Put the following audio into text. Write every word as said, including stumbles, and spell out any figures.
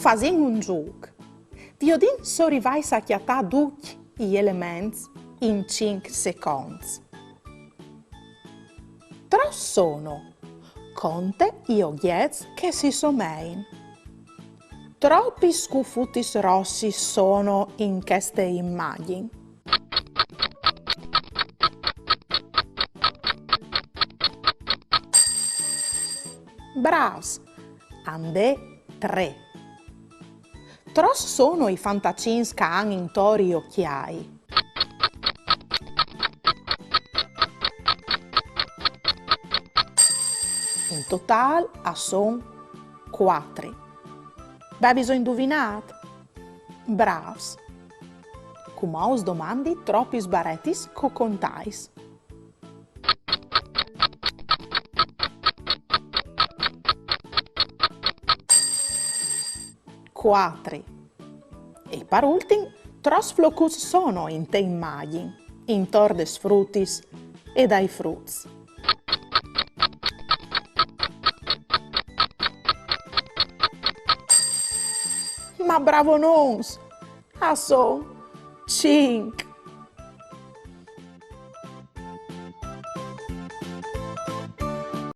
Fasìn un zûc. Viodìn se o rivais a cjatâ ducj i elements in cinc seconts. Trops sono? Conte i ogjets che si somein. Tropis scufutis rossis sono in cheste imagjin. Brâfs! A 'nd è trê. Trops sono i fantacins che a àn intor i ocjâi? In totâl a son cuatri. Veviso induvinât? Brâfs! Cumò us domandi tropis baretis che o contais. Cuatri. E par ultin, trops flocuts sono inte imagjin, intor des frutis e dai fruts? Ma bravonons! A son cinc!